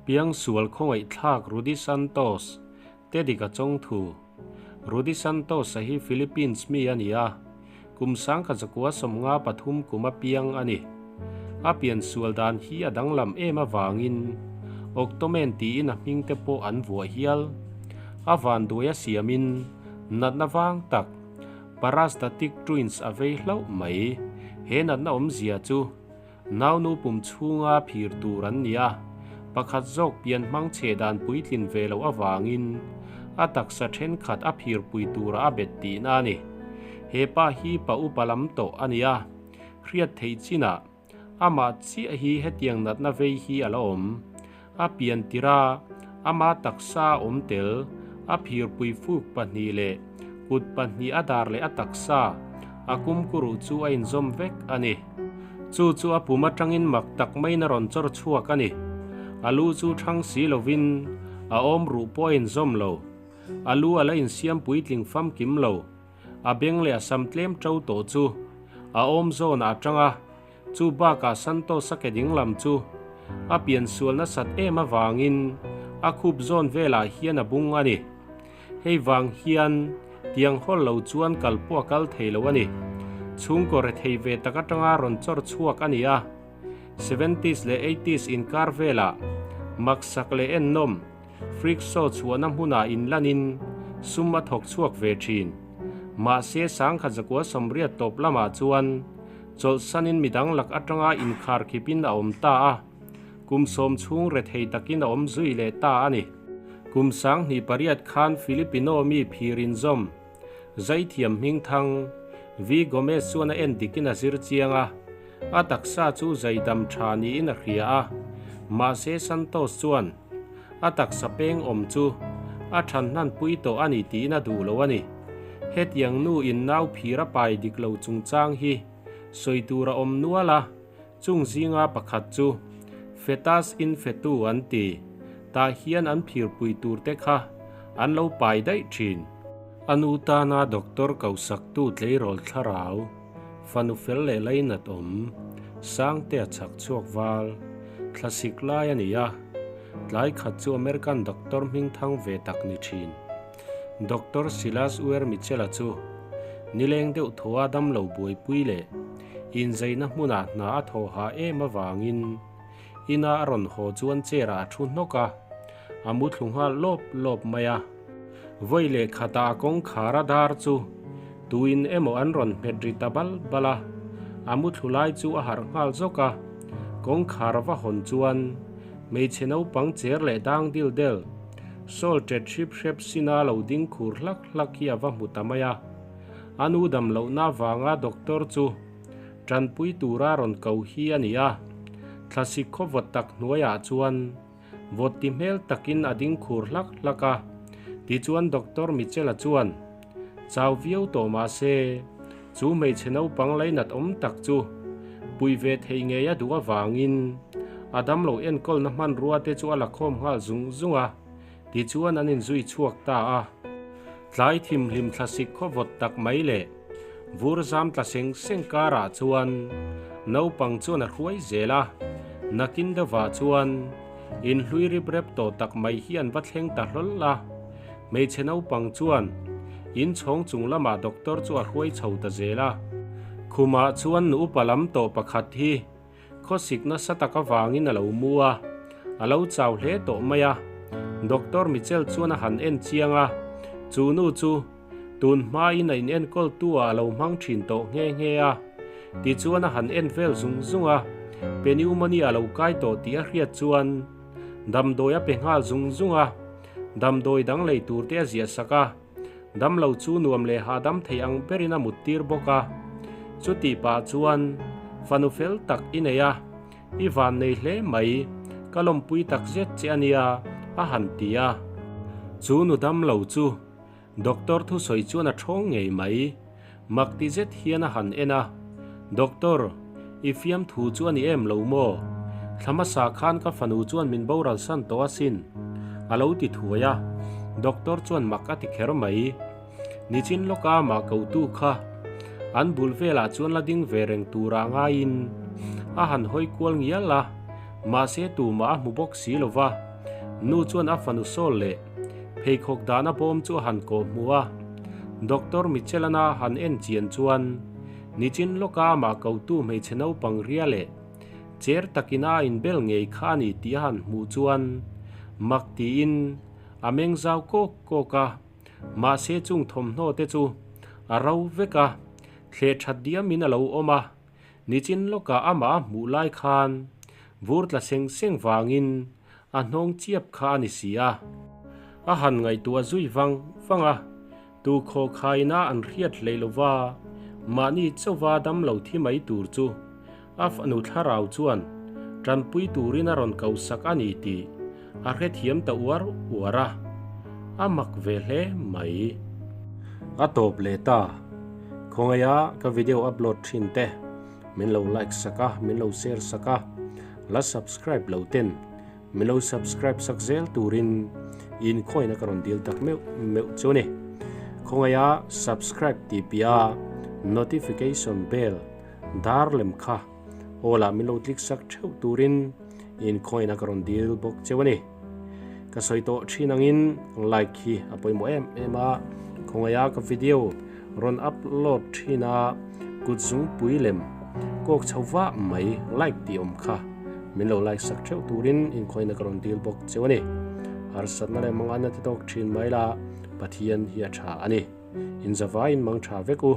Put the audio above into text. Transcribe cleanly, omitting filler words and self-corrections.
Piangsual khawngaihthlak Rudy Santos te dik a chawng thu. Rudy Santos-a hi Philippines mi a ni a, kum 1993 kum a piang a ni. A piansual dan hi a danglam em avangin Octoman tiin a hming te pawh an vuah hial. A vanduai a siamin natna vang tak Parastatic Twins a vei hlauh mai. He natna awmzia chu Naunu pum chhunga phir tur an ni a, pakhat zawk pian hmang chhe dan puitlin ve loh avangin a taksa thenkhat a phir pui tura a bet tihna a ni. He pa hi pa upa lam tawh a ni a, hriat theih chinah amah chiah hi hetiang natna vei hi a la awm. A pian tirh a, ama taksa a awm tel, a phirpui fuk pahnih leh kut pahnih a dar leh a taksa, a kumkuruh chu a inzawm vek a ni. Chu chu a pum atangin mak tak maiin a rawn chawr chhuak a ni. A lu chu thang si lovin a awm ruh pawh a inzawm lo. A lu a la insiam puitling famkim lo. A beng leh a sam tlem to tawh chu a awm zawnah a tang a. Chu bakah Santos-a ke dinglam chu a piansual nasat em avangin a khup zawn velah hian a bung a ni. Hei vang hian tiang hawl lo chuan kal pawh a kal thei lo a ni. Chhungkaw rethei ve tak atanga rawn chawr chhuak a ni a. Seventies leh eighties inkar velah maksak leh ennawm freak show chhuahna hmunah inlanin sum a thawk chhuak ve thin. Mahse 1980 tawp lamah chuan Chawlhsanin midang lak atanga inkhar khipin a awm ta a, kum sawm chhung rethei takin a awm zui leh ta a ni. Kum 2008 khan Filipino mi phir inzawm, zaithiam hmingthang, V. Gomez chuan a en dikin a zir chiang a, a taksa chu zaidam tha niin a hria a, mahse Santos chuan a taksa peng awm chu a than hnan pui tawh a ni tiin a duh lo a ni. Hetiang nu in nau phir a pai dik lo chungchang hi sawi tur a awm nual a, chung zinga pakhat chu Fetus in fetu an ti, tah hian an phirpui tur te kha an lo pai daih thin. A nu tana doctor kosaktu tleirawl thlarau, fanu fel leh lainat awm, Sangtea chhak chhuak val, thlasik lai a ni a, tlai khat chu American doctor hmingthang ve tak ni thin. Doctor Silas Uer Michela chu nileng deuh thaw a damlo buaipui leh inzaina hmunah hna a thaw hah em avangin ina a rawn haw chuan chair ah a thu hnawk a, a mu thlu nghal lawp lawp mai a. Vawi leh khatah a kawngkhar a dar chu tuin emaw an rawn hmet ri ta bal bal a, a mu thlu lai chu a harh nghal zawk a, kawngkhar va hawn chuan hmeichhe naupang cher leh dang dil del Sawl ṭet hrip hrep sina lo ding khur hlak hlak hi a va hmu ta mai a. A nu dam lohna avanga doctor chu ṭanpui tura rawn ko hi a ni a. Thlasik khaw vawt tak hnuaiah chuan vawt ti hmel takin a ding khur hlak hlak a. Tichuan Doctor Michela chuan chau viau tawh mah se chu hmeichhe naupang lainat awm tak chu pui ve thei ngei a duh avangin a damlo enkawlna hmanrua te chu a la khawm nghal zung zung a, tichuan an inzui chhuak ta a. Tlai thimhlim thlasik khaw vawt tak mai leh vur zam tla seng seng karah chuan naupang chuan a hruai zel a, nakin deuhvah chuan inhlui rip rep tawh tak mai hi an va thleng ta hlawl a. Hmeichhe naupang chuan in chhawng chung lamah doctor chu a hruai chho ta zel a. Khumah chuan nu upa lam tawh pakhat hi khawsik nasa tak avangin a lo mu a, a lo chau hle tawh mai a. Doctor Mitchell chuan a han en chiang a, chu nu chu tun hmain a inenkawl tu ah a lo hmang thin tawh nghe nghe a. Tichuan a han en vel zung zung a, pneumonia a lo kai tawh tih a hriat chuan damdawi a pe nghal zung zung a. Damdawi dang lei tur te a ziah sak a, damlo chu nuam leh hahdam thei ang berin a mut tir bawk a. Chutih pah chuan fanu fel tak i nei a, i van nei hle mai, ka lawmpui tak zet che a nia, a han ti a. Chu nu damlo chu doctor thusawi chuan a thawng ngei mai. Mak ti zet hian a han en a, Doctor, i fiamthu chu a ni em lo maw? Thla hmasa khan ka fanu chuan min boral san tawh asin, a lo ti thuai a. Doctor chuan mak a ti kher mai. Nichin lawka mah kotu kha. An bul velah chuan la ding ve reng turah ngaiin a han hawi kual ngial a, mahse tumah a hmu bawk si lo va. Nu chuan a fanu sawl leh pheikhawk dahna bawm chu a han kawh hmu a. Doctor Michelana han en chian chuan nichin lawka amah kotu hmeichhe naupang ria leh cher takin a inbel ngei kha a ni tih a han hmuh chuan mak tiin a meng zau kawk kawk a. Mahse chung thawmhnaw te chu a ro vek a, thleh that diamin a lo awm a. Nichin lawkah amah a hmuh lai khan vur tla seng seng vangin a hnawng chiap kha a ni si a. A han ngaihtuah zui vang vang a, tu khaw khaina an hriat hleih lova mahni chauva dam lo thi mai tur chu a fanu thlarau chuan tanpui turin a rawn ko sak a ni tih a hrethiam ta uar uar a, a mak ve hle mai. A tawp leh ta. Khawngaia ka video upload thin te min lo like sak a, min lo share sak a, la subscribe lo ten min lo subscribe sak zel turin inkhawina ka rawn dil tak meuh meuh chu a ni. Khawngaia subscribe tih piah a notification bell dar lem kha aw lah min lo click sak theuh turin inkhawina ka rawn dil bawk cheu a ni. Ka sawi tawh thin angin like hi a pawimawh em em a, khawngaia ka video rawn upload thin a kut zungpui lem kawk chho vah mai like tih awm kha min lo like sak theuh turin inkhawina ka rawn dil bawk cheu a ni. Harsatna leh manganna te tawk thin mai la Pathian hi a tha a ni. Inzavaiin mang tha vek u.